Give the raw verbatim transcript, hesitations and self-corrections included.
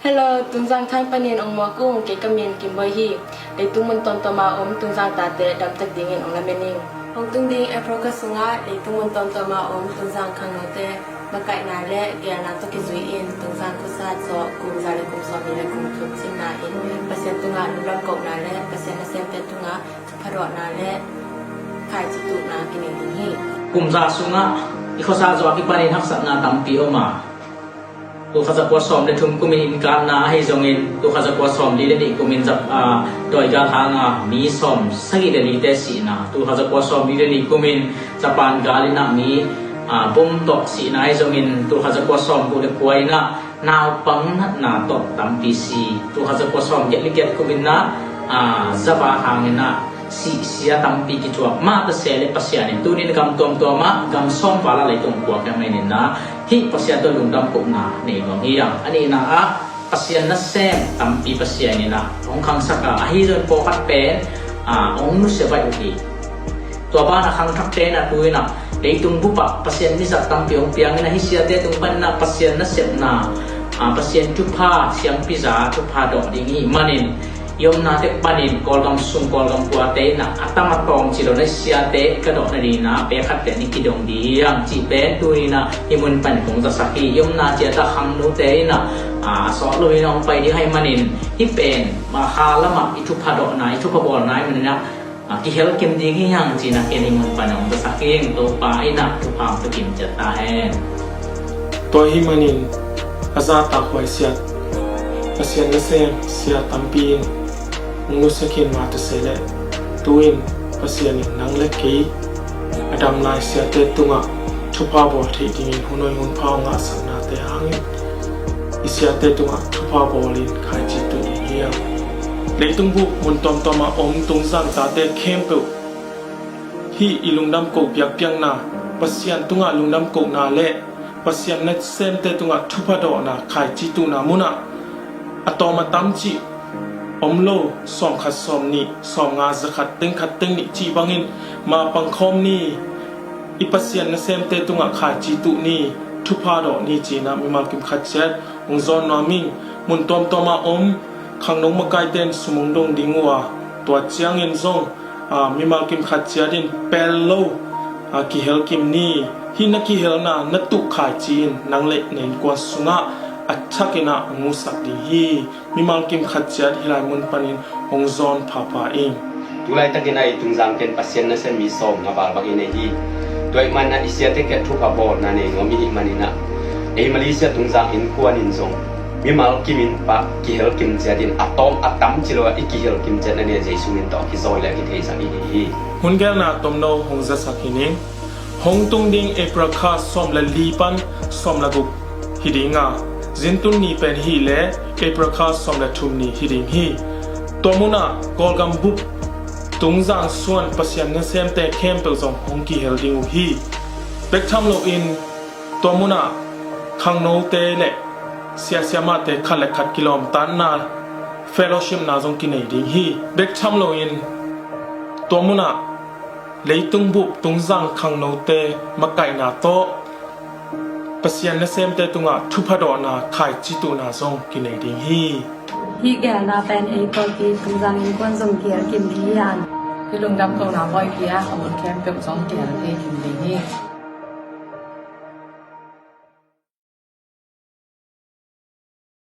Hello, Tungzang thang panin ong muak ung, kei ka min Kim Bawi hi. Leitung mun tawmtawm a om Tungzang tate damtak dingin ong lamen ing. Hong tung ding April kha sungah leitung mun tawmtawm a om Tungzang khangnote makaihna le geelna tawh kizui in Tungzang khuasat zawh kum za le kum sawmli le kum thum cinna in Pasian tungah lungdam kohna le Pasian nasemte tungah thupha dawhna le khaici tuhna kinei ding hi. Kum za sungah i khuasat zawh a kipanin haksatna tampi om a, tul khat za kua sawm le thum kumin innkatna ahi zongin, tul khat za kua sawm li le nih kumin Jap-, aa, dawigal hanga mi sawm sagih le lite sihna, tul khat za kua sawm li le nih kumin Japan gal inah mi, aa, bom tawh sihna ahi zongin, tul khat za kua sawm guk le kua inah naupang natna tawh tampi si, tul khat za kua sawm giat le giat kumin ah, aa, Java hangin ah sihsia tampi kicuak mah ta se le Pasian in tunin gam tuamtuam ah gam sawm val ah leitung puak hiam manin ah hih Pasian tawh lungdam kohna nei nuam hi a. A nihna ah Pasian nasem tampi Pasian in ah hong khangsak a, ahi zong pawlkhat pen, aa, hong nusia baih uh hi. Tua banah khangthakte in ah tu in ah leitung bup ah Pasian mizat tampi hong piang in ah hih siate tung panin ah Pasian nasepna, aa, Pasian thupha siampi za thupha dawh ding hi manin i omna tek panin Kawlgam sung Kawlgam puate in ah a tam a tawng ci lo na siate ka dawh nading in ah pek khat pen i kidong ding hi hang cih pen tu in ah hih mun panin kong zasak hi. I omna ciat ah khangnote in ah, aa, a sawt lo in ah hong pai ding ahih manin hih pen, aa, kha lamah i thupha dawhna, i thupha bawlna ahih manin ah, aa, kihel kim ding hi hang ci-in ah ken hih mun panin hong zasak ing. Topa in ah thupha hong pia kim ciat ta hen. Tua ahih manin a zahtakhuai siat Pasian nasem sia tampi in hong nusia khin mah ta se leh tu-in Pasian in nang le kei a dam lai siate tungah thupha bawl theih dingin hun hoih hun pha hong ngahsaknate hangin i siate tungah thupha bawlin khaici tuh ding hi hang. Leitung bup mun tuamtuam ah om Tungzang tate khempeuh hih i lungdam koh biakpiakna, Pasian tungah lungdam kohna le Pasian nasemte tungah thupha dawhna khaici tuhna munah a tawm a tam cih om lo, sawmkhat, sawmnih, sawmnga, zakhat, teng khat, teng nih cih bangin ma pangkhawm ni. I Pasian nasemte tungah khaici tuh ni, thupha dawh ni ci-in ah mimal kim khat ciat hong zawn nuam ing. Mun tuamtuam ah om khangno makaite in sum hong dong ding uh a, tua ciangin zong, aa, mimal kim khat ciat in pel lo, aa, kihel kim ni. Hih na kihelna na tuh khaici in nang le na innkuan sungah a thakin ah hong musak ding hi. Mimal kim khat ciat hih lai mun panin hong zawn phapha ing. Tulaitakin ah i Tungzang pen Pasian nasem mi sawmnga val bang i nei hi. Tua ahih manin ah i siate kiang thupha bawlna nei nuam i hih manin ah ei Malaysia Tungzang innkuan in zong mimal kim in pah kihel kim ciat in a tawm a tam ci lo ah i kihel kim ciat na nia Jesu min tawh kizawi le kitheihsak i hi hi. Hun geelna tomno hong zasak hi ning. Hong tung ding April kha sawm le li pan sawm le guk hi ding a, zintun ni pen hi le April kha sawm le thum ni hi ding hi. Tua munah Kawlgam bup Tungzang suan Pasian nasemte khempeuh zong hong kihel ding uh hi. Bek tham loin tua munah khangnote le siasiamahte khat le khat kilawmtatna fellowshipna zong kinei ding hi. Bek tham loin tua munah leitung bup Tungzang khangnote makaihna tawh Pasian nasemte tungah thupha dawhna khaici tuhna zong kinei ding hi. Hih geelna pen ei pawlpi Tungzang innkuan zong kihel kim ding hi hang. Hih lungdam kohna bawipi ah a mun khempeuh zong kihel thei kim ding hi.